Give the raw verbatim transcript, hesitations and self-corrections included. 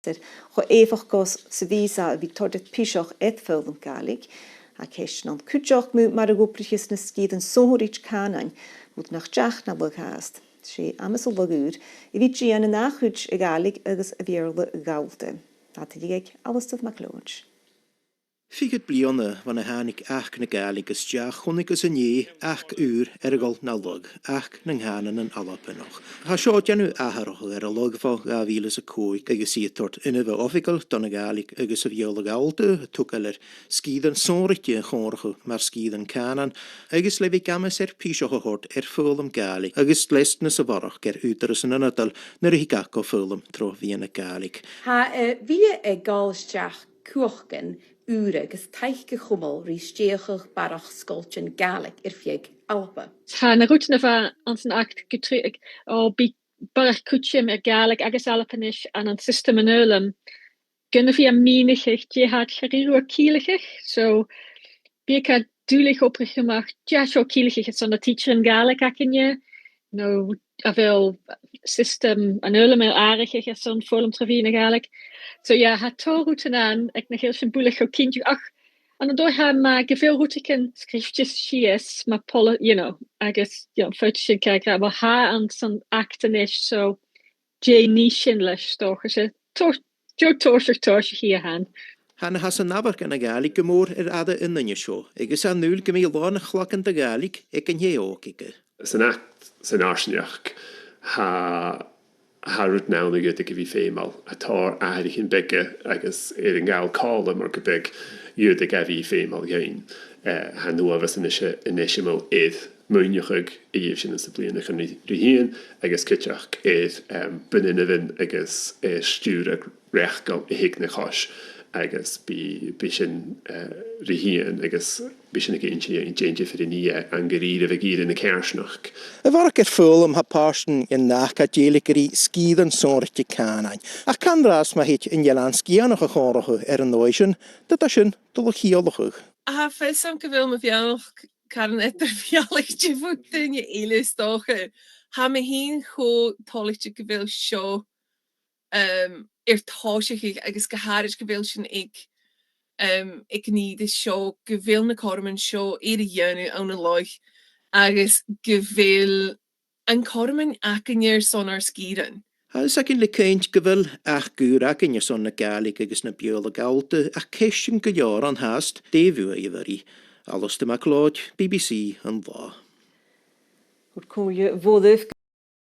Tha e cho èifeachdach 's a bha e a bhith toirt piseach air foghlam Gàidhlig. Tha ceistean ann cuideachd mu mar a dh'obraicheas na sgìrean sònraichte cànain, rud nach deach na lagh fhathast. 'S e amas an lagh ùr a bhith a' dèanamh an ath chuid a' Ghàidhlig agus a' Bheurla a dh'fhalbh. Tha tilleadh aig Alasdair MacLeòid. Fichead bliadhna bhon a thàinig Achd na Gàidhlig a-steach, chunnaic sinn an-dè Achd ùr air a dhol na lagh, Achd nan Cànan Albannach. Tha seo a' dèanamh atharrachadh air an lagh bho dhà mhìle 's a còig agus i a' toirt inbhe oifigeil do na Gàidhlig agus a' Bheurla a dh'fhalbh, a' togail air sgìrean sònraichte a chomharrachadh mar sgìrean cànain, agus le bhith ag amas air piseach a thoirt air foghlam Gàidhlig agus leisgeul a bharrachd air ùghdarras an ionadail nuair a thig aca foghlam tro mheadhan na Gàidhlig. Tha, eh, bhiodh e a' gabhail a-steach cumhachdan ùra agus taic a chumail ri stèidheachadh barrachd sgoiltean Gàidhlig air feadh Alba. Tha na rudan a bha anns an Achd gu tric, o, bidh barrachd cuideam air Gàidhlig agus Albannais ann an siostam an fhoghlaim. Gun a bhith a' mìneachadh dè tha iad cho-dhiù a' ciallachadh, so bidh e duilich obrachadh a-mach dè tha seo a' ciallachadh airson na tidsearan Gàidhlig againne, no a bheil siostam an fhoghlaim air atharrachadh airson foghlam tro mheadhan na Gàidhlig. So, yeah, tha tòrr rudan ann aig nach eil sinn buileach cho cinnteach, ach ann an dòigh tha e math gu bheil rudeigin sgrìobhte sìos mar phola-, you know, agus, you know, faodaidh sinn ceart gu leòr, ma tha e anns an Achd a-nis, so dè nì sinn leis, 's dòcha, 's e tòrr-, deagh tòiseach tòiseachaidh a th' ann. Tha na tha san amharc ann an Gàidhlig gu mòr air aire an duine seo, agus tha e an dùil gum bi làn a' chleachdadh Gàidhlig aig an tè òg aige. San Achd san fharsaingeachd, tha, tha rudan ann a dh'fhaodadh a bhith feumail, tha tòrr atharraichean beaga agus air an gabhail còmhla mar gum biodh, dh'fhaodadh a bhith feumail dhuinn. Eh, tha an uabhas a-nis, a-nis a' mhòr-chuid maoineachaidh a dh'fheumadh sinn anns na bliadhnaichean ri, ri thighinn, agus cuideachd air, em, bun-inbhich agus air stiùireadh reachdail a thig na chois, agus bidh, bidh sinn, eh, ri thighinn, agus bidh sinn ag innse dhuinn dè an diofar a nì e, ann an gu ìre, bidh ìre na coimhearsnachd. A bharrachd air foghlam, tha pàirt den Achd a' dèiligeadh ri sgìrean sònraichte cànain. Ach can-dràsta ma thèid an t-Eilean Sgitheanach a chomharrachadh air an dòigh sin, tha sin a' dol a chiallachadh. Tha fios agam gu bheil mo bheannachd caran eadar-dhealaichte bho dhaoine eile, 's dòcha. Tha mi fhìn cho toilichte gu bheil seo, um, air tòiseachadh agus gu h-àraid gu bheil sinn aig, um, aig an ìre seo, gu bheil na cothroman seo air a dhèanamh ann an lagh agus gu bheil an cothrom againn airson ar sgìrean. Tha fhios againn le cinnt gu bheil Achd ùr againn airson na Gàidhlig agus na Beurla a dh'fhalbh, ach ceistean gu leòr ann fhathast, dè bhuaidh a bheir i. Alasdair MacLeòid, B B C An Là. Ur cumail bhòr